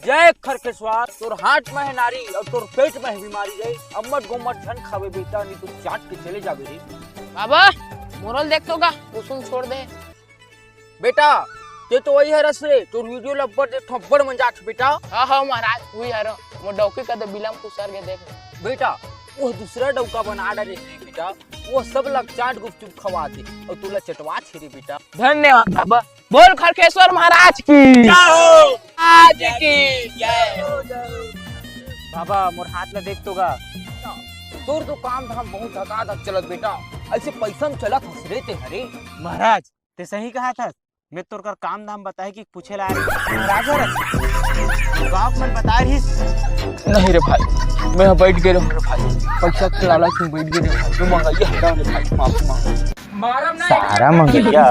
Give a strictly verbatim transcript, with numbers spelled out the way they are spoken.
जय खरखेसवार, तोर हाथ में है नारी और तोर पेट में है बीमारी रे। अम्मट गोम्मट झन खावे बेटा, नहीं तो चाट के चले जाबे रे। बाबा, मोरल देख तो का, कुसुम छोड़ दे। बेटा, ते तो वही हरस रे, तोर वीडियो ल अब्बड़ देख, अब्बड़ मजा आथे बेटा। हाँ हाँ महाराज, वही हरो। मोर डौकी का तो बिलम कुसर के देख। बेटा, वो दूसरा डौका बना डारे रे बेटा, वो सब ला चाट गुपचुप खवाथे और तोला चटवाथे रे बेटा। धन्यवाद बाबा। बोल खरखेसवार महाराज की। आज की। बाबा, मोर हाथ ला देख तो गा। तोर तो काम धाम बहुत धकाधक चलत बेटा, ऐसे पैसा में चलत हस रे ते हरे। महाराज, ते सही कहा था। मैं तोर कर काम धाम बताए कि पूछे ला रे। महाराज हरे, गाँव मन बता रहिस। नहीं रे भाई, मैं बैठ गए रे भाई, पैसा के लालच में बैठ गए रे भाई, तू मंगैया हटा रे भाई, माफी मांग। सारा मंगैया।